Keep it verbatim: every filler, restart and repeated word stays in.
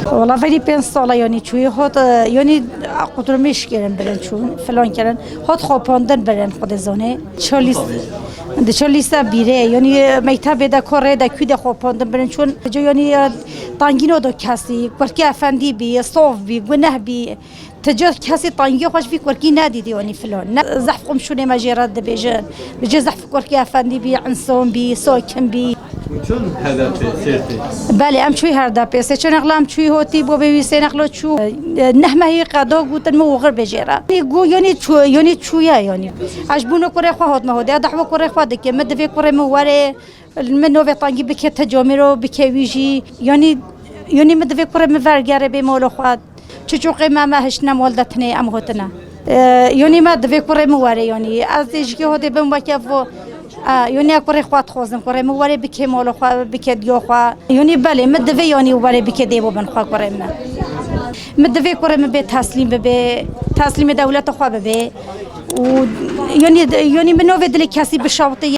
Wala verî pênc sala yanî çûyî hot, e, yanî qutrumîş kirin birin çûn, filan kirin. Hot xapandin birin xwedê zanê. Ço lîst-, di ço lîsta bîrê, yanî mektebê de, korê de, kû de xapandin birin çûn. Ca yanî, e, tangîno do kesî, kurkê efendî bî, sof bî, guneh bî. Ti ca kesî tangiyê xwe ji vî kurkî nedîtî, yanî filan. Ne zehf qumşûnê me jê re dibêjin. Bi cê zehf kurkê efendî bî, insan bî, sakin bî. Çûn H D P, Sêrtê? Belê, em çûyî H D P. Sê ço nexla em çûyî hotî, bo bê wî sê nexlo çû. E, neh mehî qeda gotin min oxir bê jê re. Yanî gu, yanî çû, yanî çûye yanî. Ez ji bûno kurê xwe hatime hotê. Ez dehwa kurê xwe dikim. Min divê kurê min were. Min novê tangî bike te camêro, bike wî jî. Yanî, yanî min divê kurê min vergere bê mala xwe. Çiçoqê me, me hiştine mal de tinê em hotine. E, yanî me divê kurê min were yanî. Ez dê jikê hodê bim weke vo. E, yanî ez kurê xwe dixwazim, kurê min were bike mala xwe, bike diya xwe. Yanî belê, min divê yanî were bike dê bo bin xwe kurê min. Min divê kurê min bê teslîm bibe, teslîmê dewleta xwe bibe. Û yanî, yanî min novê dilê kesî bişewitê.